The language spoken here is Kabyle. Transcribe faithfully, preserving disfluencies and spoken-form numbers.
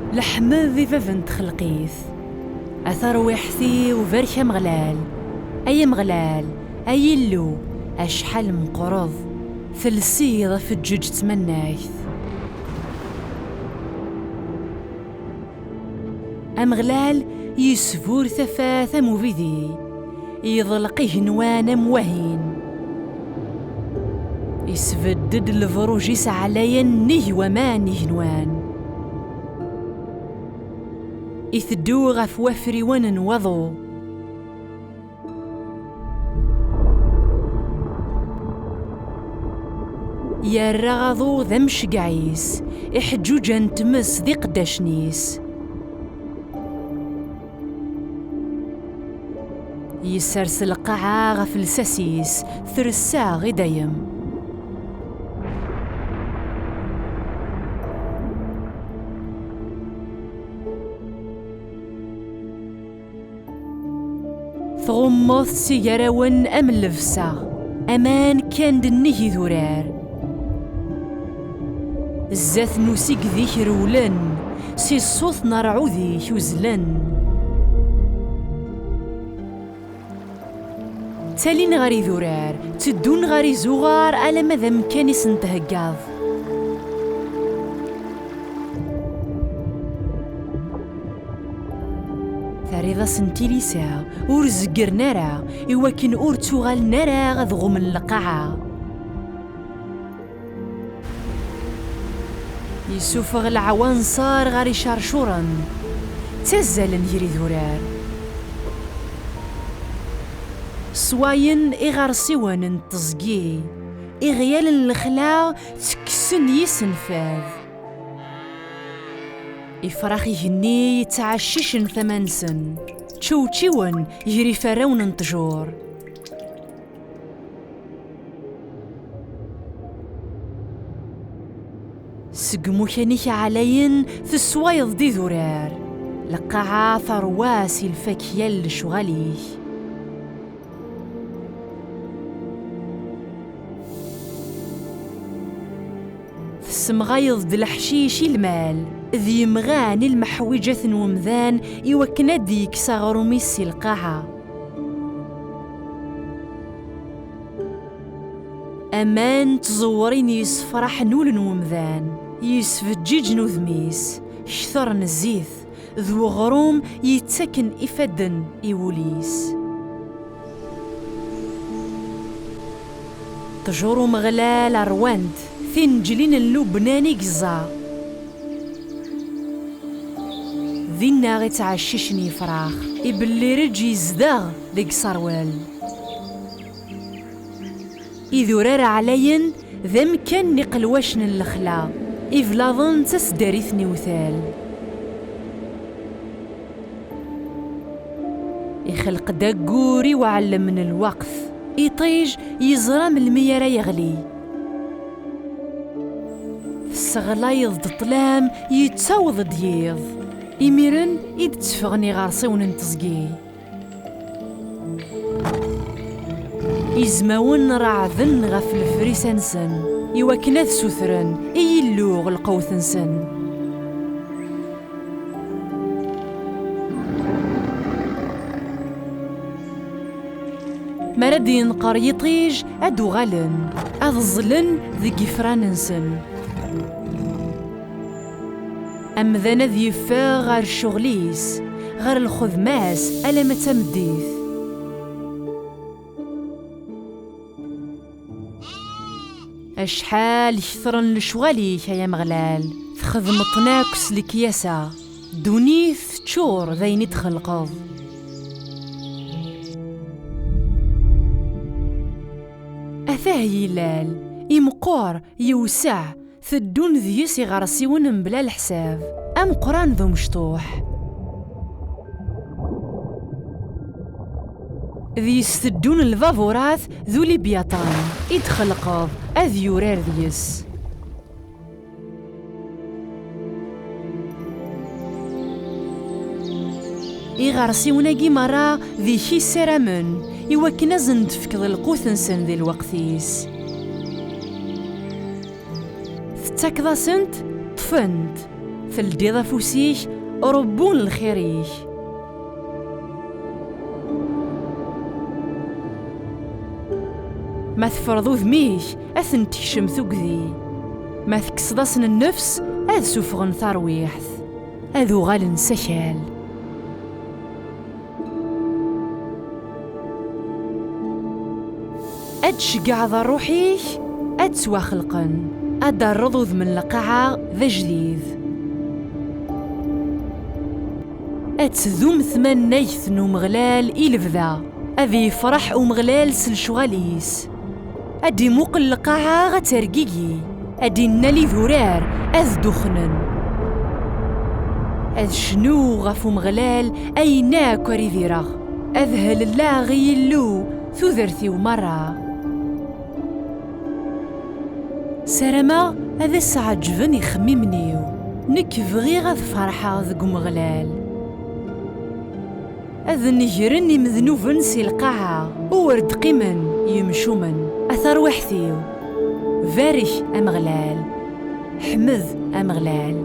Leḥmed i bab n txelqit. A tarwiḥt-iw, barek Ameɣlal. Ay Ameɣlal, ay Illu, acḥal meqqreḍ, telsiḍ afeǧǧeǧ n tmannagt. Ameɣlal yesbur tafat am ubidi, yeḍleq igenwan am wahin. Isbedd-d lebruj-is ɛlayen nnig waman igenwan. Iteddu ɣef wafriwen n waḍu. Yerra aḍu d amceggeɛ-is, iḥeǧǧuǧa n tmes d iqeddacen-is. Yessers lqaɛa ɣef lsas-is, tressaɣ i dayem. Tɣummeḍ s igarawen am llebsa, aman kkan-d nnig idurar. Zdat n usigdi-k rewlen, si ṣṣut n ṛṛɛud-ik uzzlen. Ttalin ɣer idurar, tteddun ɣer izuɣar alamma d amkan i sen-theggaḍ. Terriḍ-asen tilisa, ur zeggren ara, iwakken ur ttuɣalen ara ad ɣummen lqaɛa. Yessufeɣ leɛwanṣer ɣer icercuren, ttazzalen gar idurar. Swayen iɣersiwen n teẓgi, iɣyal n lexla ttekksen yisenfad. Ifrax igenni yettɛeccicen tama-nsen, ččewčiwen gar iferrawen n ṭṭjur. Seg imukan-ik ɛlayen tesswayeḍ-d idurar, lqaɛa terwa si lfakya n lecɣal-ik. Tessemɣayeḍ-d leḥcic i lmal, d yemɣan i lmeḥwiǧat n wemdan, iwakken ad d-yekkes aɣrum-is si lqaɛa. Aman ttẓewwren yessefraḥen ul n wemdan, yesfeǧǧiǧen udem-is, kter n zzit, d weɣrum yettaken ifadden i wul-is. Ṭṭjur Umeɣlal ṛwant, tinǧlin n Lubnan i yeẓẓa. Dinna i ttɛeccicen yefrax, ibellireǧ yezdeɣ deg iṣerwel. Idurar ɛlayen d amkan n iqelwacen n lexla, iblaḍen d taseddarit n iwtal. Ixleq-d aggur i uɛellem n lweqt. Iṭij yeẓra melmi ara yeɣli. Tesseɣlayeḍ-d ṭṭlam, yettaweḍ-d yiḍ. Imiren i d-tteffɣen iɣersiwen n teẓgi. Izmawen reɛden ɣef lefrisa-nsen, iwakken ad sutren i Yillu lqewt-nsen. Mi ara d-yenqer yiṭij, ad d-uɣalen, ad ẓẓlen deg yifran-nsen. Amdan ad yeffeɣ ɣer ccɣel-is, ɣer lxedma-s, alamma d tameddit. Acḥal ketren lecɣal-ik, ay Ameɣlal, txedmeḍ-ten akk s lekyasa, ddunit teččur d ayen i d-txelqeḍ. Atah yilal, imeqqer, yewseɛ, teddun deg-s iɣersiwen mebla leḥsab, ameqqran d umecṭuḥ. Deg-s teddun lbaburat d ulibyaṭan i d-txelqeḍ ad yurar deg-s. Iɣersiwen-agi merra deg-k i ssaramen, iwakken ad sen-d-tefkeḍ lqut-nsen di lweqt-is. Tettakeḍ-asent, ṭṭfent, Teldiḍ afus-ik, ṛebbu n lxir-ik. Ma teffreḍ udem-ik, ad ten-tekcem tugdi. Ma tekkseḍ-asen nnefs, ad suffɣen tarwiḥt. Ad uɣalen s akal. Ad tceggɛeḍ ṛṛuḥ-ik, ad ttwaxelqen. Ad d-terreḍ udem n lqaɛa d ajdid. Ad tdum tmannagt n Umeɣlal i lebda. Ad yefreḥ Umeɣlal s lecɣal-is. Ad d-imuqel lqaɛa ad tergigi. Ad d-innal idurar ad dduxnen. Ad cnuɣ ɣef Umeɣlal ayen akk ara idireɣ. Ad helleɣ i Yillu tudert-iw merra. Sarameɣ ad as-ɛeǧben ixemmimen-iw. Nekk bɣiɣ ad ferḥeɣ deg Umeɣlal. Ad negren imednuben si lqaɛa, ur d-qqimen yemcumen. A tarwiḥt-iw, barek Ameɣlal, ḥmed Ameɣlal.